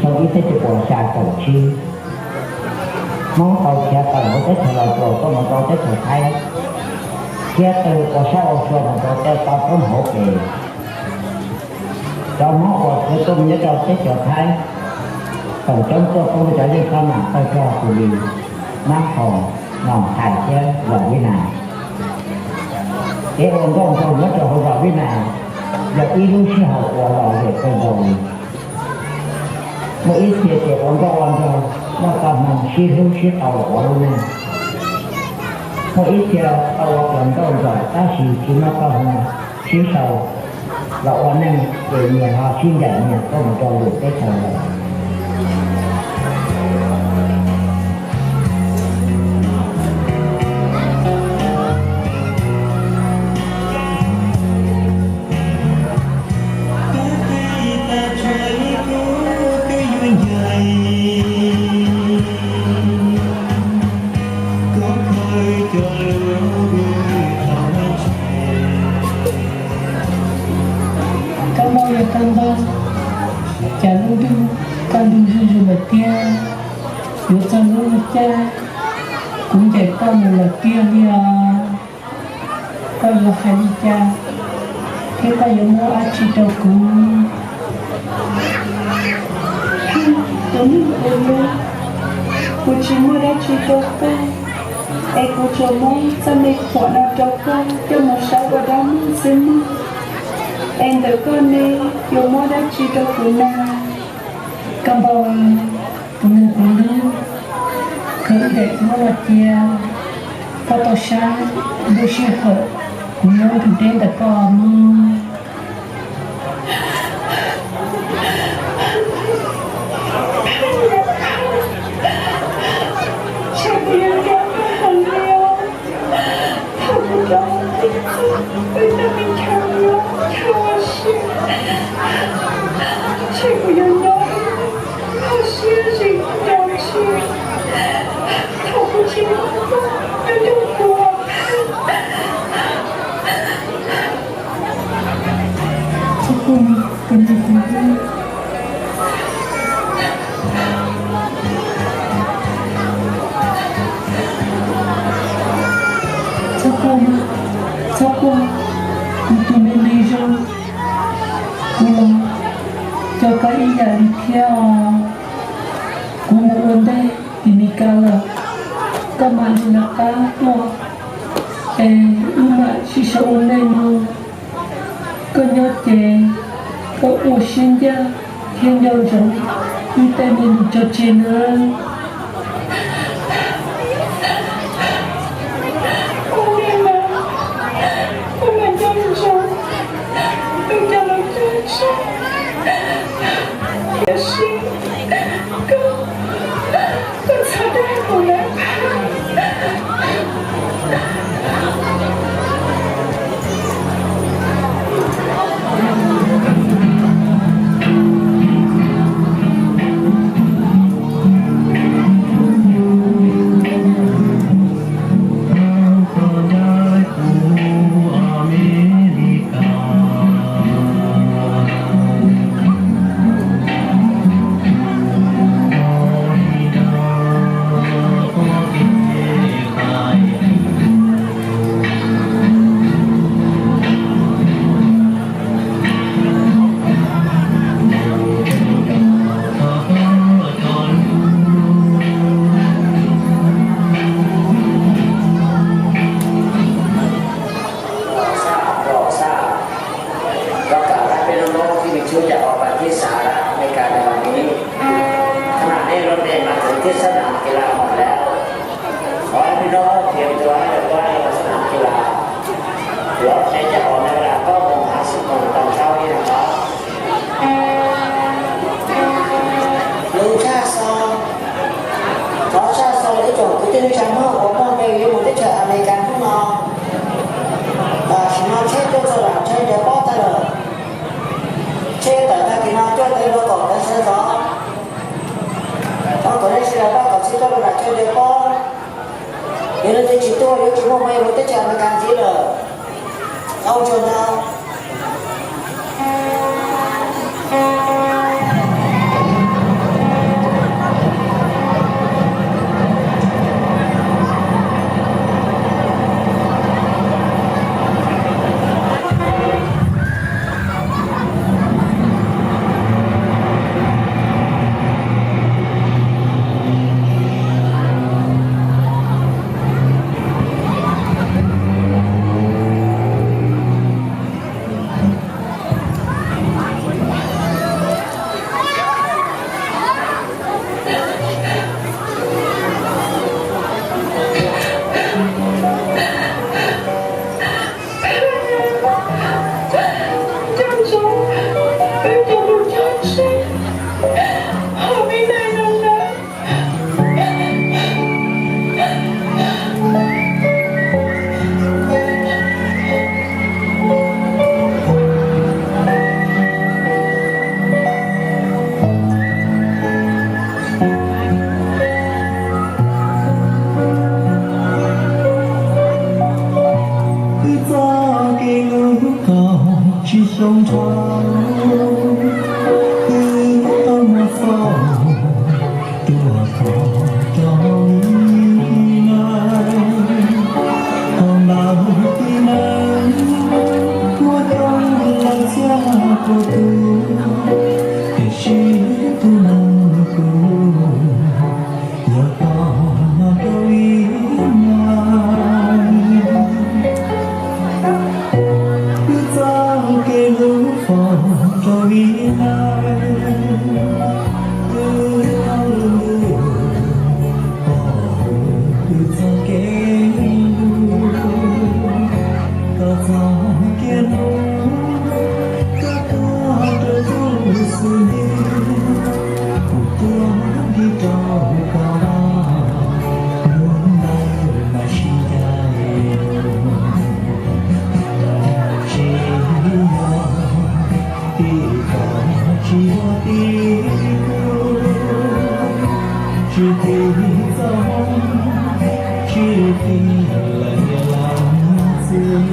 Xyoo ib txhiab cuaj puas xya caum tsib, Hmoob tau khiav tawm hauv teb chaws Los Tsuas tuaj mus rau teb chaws Thaib, khiav tawm ua sab ua sua mus rau tej toj roob hauv pes. Cov Hmoob uas khiav tuaj mus nyob rau teb chaws Thaib, thaum coob tuaj poob rau cov yeej sab nam tawg rog Xus Lis, Nab Khoom, Noom Thais thiab zos Vib Nais. Kev ua nkauj nraug nyob rau hauv zos Vib Nais yog ib lub sij hawm uas lom zem kawg nkaus li. Muaj ib txhia ces ua nkauj ua nraug noj txoj hmoo sib hlub sib tau los ua lub neej. Muaj ib txhia tau ua pluas nkauj nraug tab sis tsis noj txoj hmoo sib sau los ua neej ces nyias ho sib ncaim nyias tuaj mus rau lwm teb chaws lawm. Koj npau yog koj npau, cas lub ntuj koj ntuj zuj zus lawm tiag. Yuav txog lub caij kuv ncaim koj mus lawm tiag li os. Koj yuav hais li cas thiab koj yuav muab dab tsi rau kuv? Tus neeg ua luaj, kuv tsis muaj dab tsi rau koj, es kuv tsuas muab txoj me phuam no rau koj coj mus saib ua dab neeg xwb mog. Es ntawm koj ne, yuav muab dab tsi rau kuv na? Koj npau, tus neeg ua luaj, koj ib daim duab no cia, koj tau saib lub sij hawm kuv nyob nrug deb ntawm koj mog. Thaum kuv rov hauv teb txog, wb tej me chaw nyob chaw ua si, ntshe kuv yuav nyob ib hauv siab zim ncaus tsis, thaum kuv tsis muaj koj nyob nrog kuv. Txhob quaj, tus me tub. Txhob quaj, txhob quaj, kuv tus me me zoo, kuv los coj koj ib yam li thiab os. Kuv mus ua ntej tim Mes Kas lawm, koj mam li lawv qab tuaj, es wb mam sib sau ua neej mog. Koj nyob ces koj ua siab ncaj thiab nco ntsoov wb tej me nyuam tso tseg nawb. Ua li mas, kuv mam nco ntsoov tus cov laus cog tseg, tiam sis koj, koj txhob dag kuv lawm. Báo cáo các bên Đông Âu khi mình trú tại ở Paris, Sahara, America, Tây Ban Mỹ. Các bạn nên luôn để mà thời tiết sẵn sàng kỳ lạ hỏng lẽo. Có các bên Đông Âu thì em tôi nói là qua đây là sẵn sàng kỳ lạ. Thì ở đây chắc ở đây là có một tháng sự cùng tầm sau đi nào đó. Lus tshaj xo, thov tshaj xo ib tsoom kwv tij neej tsa Hmoob uas muaj npe yuav mus teb chaws Amelikas hnub no. Tam sim no tsheb tuaj txog nram chaw nrhiav pob tag lawm. Tsheb tawm tag kis no cuaj teev rau kaum teev sawv ntxov. Thov kom nej sawv daws pab kom tsheb tuaj rau nram chaw nrhiav pob. Yog leej twg tsis tuaj yuav tsis muaj npe mus teb chaws Amelikas ntxiv lawm. Ua tsaug ntau. Wb txoj kev hlub kom tsis xyoo dhau, wb tau muaj xov tuaj kho rau li na. Thaum ntawd tib neeg muaj coob leej txhiab pua tus, tiam sis tus neeg kuv yog koj nyob rau li na. Wb txoj kev hlub foom rau li na. Wb tau lwm lub pom wb txoj kev hlub, koj txoj kev hlub, koj tuaj rau tus xws li kuv tuaj nrhiav rau koj, hnub ntawd mas sib ncaim, tsis yog tib tug, tsis yog tib tug, tsis tiv txoj hmoo, tsis tiv lawm niam laus txiv.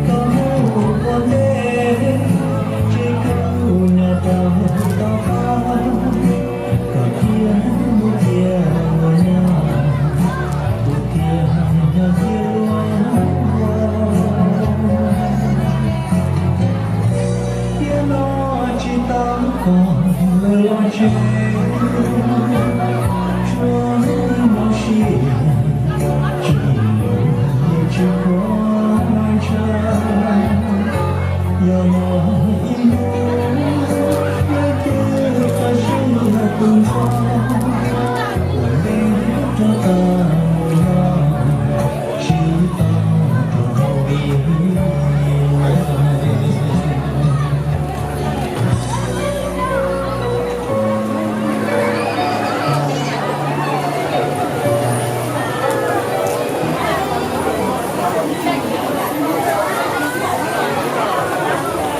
Koj mus ua ntej, tsis koj nyob rau tom qab, koj thiaj mus thiaj mus nyob, kuv thiaj nyob thiaj luag. Tiam no tsis tau koj lawm los tsev,